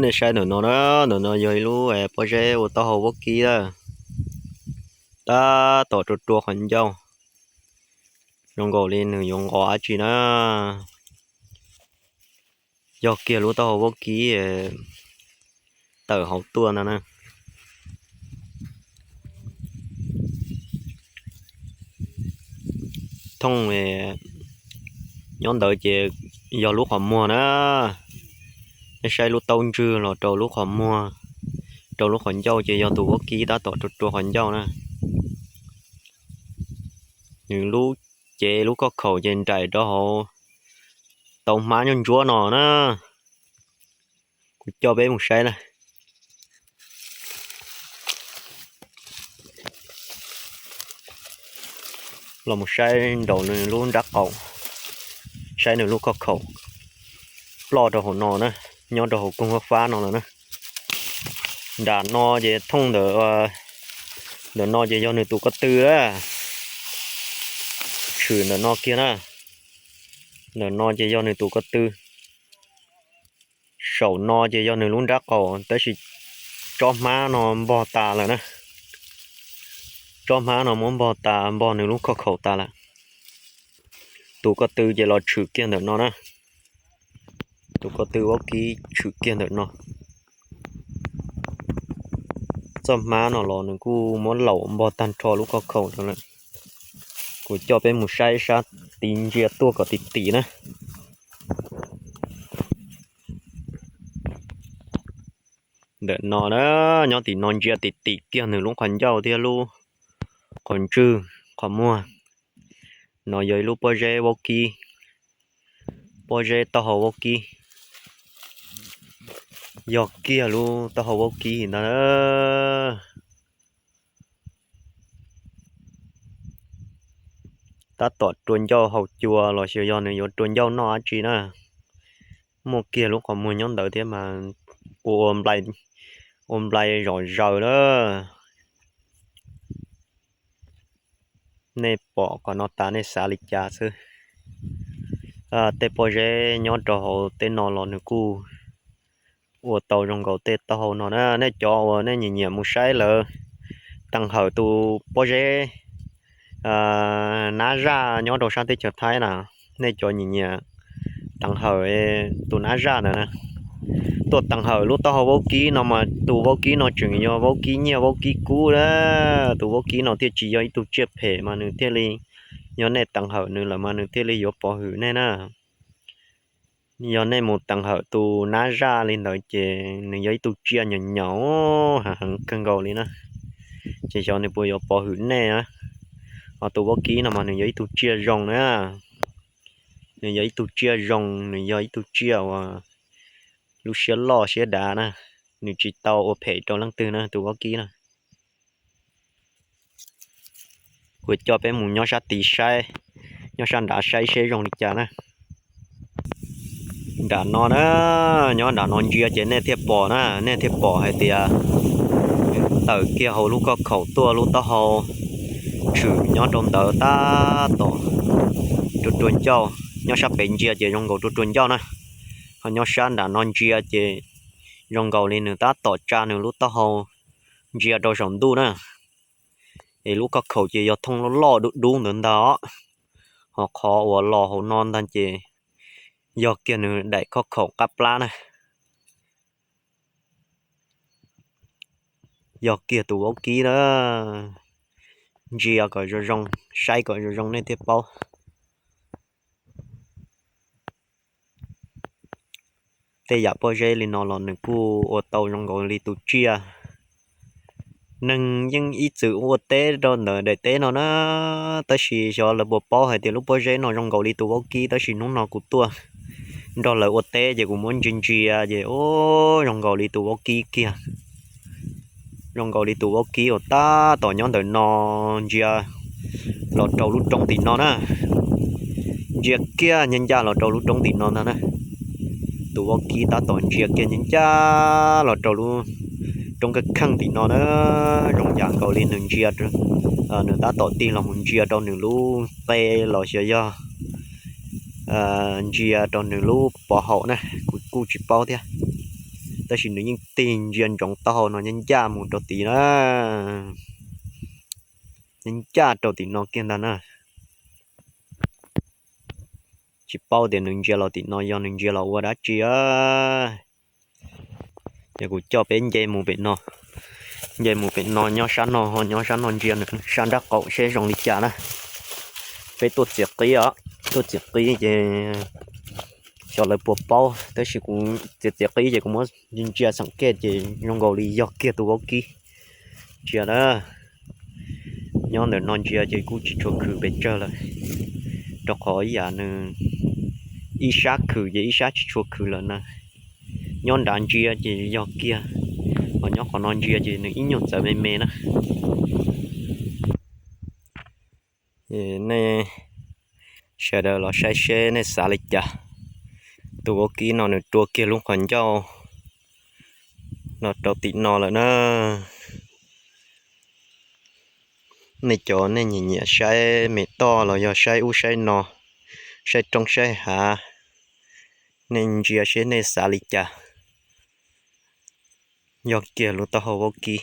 Nej saib ntawm no na, ntawm no yog ib lub pob zeb ua taub hau vaub kib na, tab tom rua rua qhov ncauj, zoo nkaus li nws yuav nqos dab tsi na. Yog kiag lub taub hau vaub kib tawm hauv tuaj ntag na. Thooj nyob ntawd ces yog lub qhov muag na. Nej saib lub taub ntswg los rau lub qhov muag, rau lub qhov ncauj ces yog tus vaub kib tab tom rua rua qhov ncauj na. Nws lub cev lub khoj khaum ces nraim rau hauv tau hmab ntsuab ntsuab no na. Kuv coj peb mus saib na. Los mus saib nraum nws lub nrab qaum, saib nws lub khoj khaum ploj rau hauv no na, nyob rau hauv koog fab fab no lawm na. Nram no ces thooj ntawm, ntawm no ces yog nws tus ko tw a. Tshwm ntawm no kiag na. Ntawm no ces yog nws tus ko tw. Saum no ces yog nws lub nrab qaum, tab sis tsob hmab no npog tas lawm na. Tsob hmab no muab npog tas, npog nws lub khoj khaum tas lawm. Tus ko tw ces los tshwm kiag ntawm no na. Tus ko tw vaub kib tshwm kiag ntawm no. Txoj hmab no los nws kuj muab laum npog tag nrho lub khoj khaum rau lawm. Kuv coj peb mus saib sab tid ntsia tuaj kom tim tim na. Ntawm no na, nyob tim no ntsia tim tim kiag nws lub qhov ncauj thiab lub qhov ntswg qhov muag. No yog ib lub pob zeb vaub kib, pob zeb taub hau vaub kib. Yog kiag lub taub hau vaub kib ntag. Tab tom rua ncauj haus cua los xyov yog nws yuav rua ncauj noj dab tsi na. Muaj kiag lub qhov muag nyob ntawd thiab mas ua, ua nplai zom zaws lawm. Nej pom qhov no tas nej xav li cas xwb. Tej pob zeb nyob rau hauv tej no los nws kuj ua tau zoo nkaus tej taub hau no na. Nej cov uas nej nyiam nyiam mus saib lawv teev hawm tus pob zeb nab zaj nyob rau sab teb chaws Thaib na, nej cov nyiam nyiam teev hawm tus nab zaj ntawd na, tuaj teev hawm lub taub hau vaub kib no mas tus vaub kib no tseem yog vaub kib nyiaj vaub kib kub na. Tus vaub kib no thiaj tsis yog ib tug tsiaj phem mas nws thiaj li, yog nej teev hawm nws lawm mas nws thiaj li yuav pov hwm nej na. Yog nej mus teev hawm tus nab zaj li ntawd ces nws yog ib tug tsiaj nyaum nyaum heev kawg nkaus li na. Ces xyov nws puas yuav pov hwm nej na. Ho tus vaub kib no mas nws yog ib tug tsiaj zoo na. Nws yog ib tug tsiaj zoo, nws yog ib tug tsiaj uas lub siab loj siab dav na. Nws tsis tau ua phem rau leej twg na tus vaub kib na. Kuv coj peb mus nyob sab tid saib, nyob sab nrad saib seb zoo li cas na. Nram no na, nyob nram no ntsia ces nej thiaj pom na, nej thiaj pom hais tias tawm kiag hauv lub khoj khaum tuaj lub taub hau tshwm nyob rau ntawd tab tom rua rua ncauj. Nyob sab pem ntsia ces zoo nkaus rua rua ncauj na. Ho nyob sab nram no ntsia ces zoo nkaus li nws tab tom tsa nws lub taub hau ntsia rau saum ntuj na. Es lub khoj khaum ces yog thooj loj loj dub dub ntawd ntag os. Ho qhov uas los hauv no ntag ces yog kiag nws daim khoj khaum qab plab na. Yog kiag tus vaub kib na. Ntsia kom zoo zoo, saib kom zoo zoo nej thiaj paub. Tej yam pob zeb li no los nws kuj ua tau zoo nkaus li tus tsiaj. Neeg yeej ib txwm ua teb rau ntawm daim teb no na, tab sis xyov lawv puas paub hais tias lub pob zeb no zoo nkaus li tus vaub kib, tab sis hnub no kuv tuaj nrog lawv ua teb ces kuv muab ntsia ntsia ces zoo nkaus li tus vaub kib kiag. Zoo nkaus li tus vaub kib uas tab tom nyob ntawm no ntsia los rau lub roob tim no na. Ntsia kiag ncaj ncaj los rau lub roob tim no ntag na. Tus vaub kib tab tom ntsia kiag ncaj ncaj los rau lub roob kaj kheej tim no na. Zoo yam nkaus li nws ntsia, nws tab tom tig los mus ntsia rau nws lub qe los xyov yog ntsia rau nws lub pov haum na, kuv kuj tsis paub thiab. Tab sis nws yeej tig ntsia ntsoov taub hau no nyob ncaj mus rau tid na, nyob ncaj rau tim no kiag ntag na. Tsis paub tias nws ntsia los tim no yog nws ntsia los ua dab tsi. Ces kuv coj peb nce mus pem no, nce mus pem no nyob sab no ho nyob sab no ntsia nws sab nrab qaum seb zoo li cas na. Peb tuaj txiav qib os, tuaj txiav qib ces xyov lawv puas paub, tab sis kuv txiav txiav qib ces kuv muab ntsia xeem kej ces zoo nkaus li yog kiag tus vaub kib. Ntsia na, nyob ntawm no ntsia ces kuj tsis tshua khwm pes tsawg lawm, rau qhov ib yam nws ib sab khwm ces ib sab tsis tshua khwm lawm na. Nyob nrad ntsia ces yog kiag, ho nyob qhov no ntsia ces nws ib nyuag txawv me me na. Nej sawv daws los saib seb nej xav li cas. Tus vaub kib no nws rua kiag lub qhov ncauj los rau tim no lawm na. Nej cov nej nyiam nyiam saib me toj los yog saib ub saib no, saib roob saib hav, nej ntsia seb nej xav li cas. Yog kiag lub taub hau vaub kib,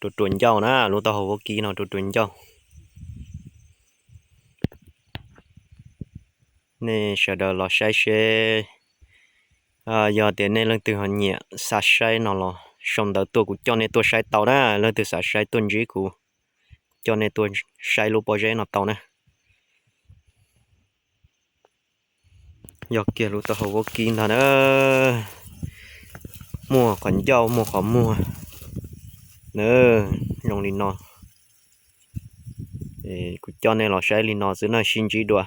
rua rua ncauj na, lub taub hau vaub kib no rua rua ncauj. Nej sawv daws los saib seb, yog tias nej leej twg ho nyiam xav saib no los sau ntawv tuaj kuv coj nej tuaj saib tau na. Leej twg xav saib tuaj ntsib kuv, coj nej tuaj saib lub pob zeb no tau na. Yog kiag lub taub hau vaub kib ntag na, muaj qhov ncauj muaj qhov muag na, zoo li no. Kuv coj nej los saib li no xwb na, sib ntsib dua.